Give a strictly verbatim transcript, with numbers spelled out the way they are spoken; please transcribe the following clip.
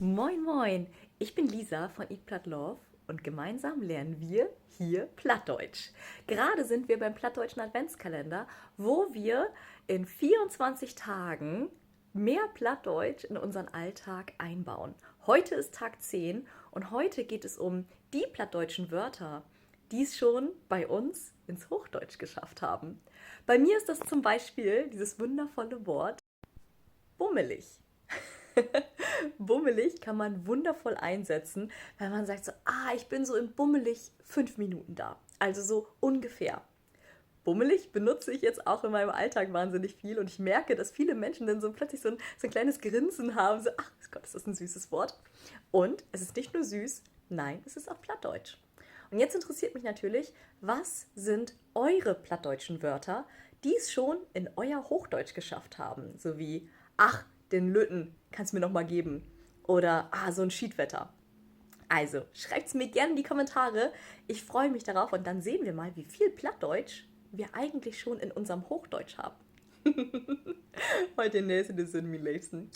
Moin, moin! Ich bin Lisa von Eat Platt Love und gemeinsam lernen wir hier Plattdeutsch. Gerade sind wir beim plattdeutschen Adventskalender, wo wir in vierundzwanzig Tagen mehr Plattdeutsch in unseren Alltag einbauen. Heute ist Tag zehn und heute geht es um die plattdeutschen Wörter, die es schon bei uns ins Hochdeutsch geschafft haben. Bei mir ist das zum Beispiel dieses wundervolle Wort bummelig. Bummelig kann man wundervoll einsetzen, wenn man sagt so, ah, ich bin so in bummelig fünf Minuten da. Also so ungefähr. Bummelig benutze ich jetzt auch in meinem Alltag wahnsinnig viel und ich merke, dass viele Menschen dann so plötzlich so ein, so ein kleines Grinsen haben, so, ach Gott, ist das ein süßes Wort. Und es ist nicht nur süß, nein, es ist auch Plattdeutsch. Und jetzt interessiert mich natürlich, was sind eure plattdeutschen Wörter, die es schon in euer Hochdeutsch geschafft haben? So wie, ach, den Lütten kannst du mir noch mal geben. Oder, ah, so ein Schiedwetter. Also, schreibt's mir gerne in die Kommentare. Ich freue mich darauf und dann sehen wir mal, wie viel Plattdeutsch wir eigentlich schon in unserem Hochdeutsch haben. Holt de Nees in de Sünn, mien Leevsten.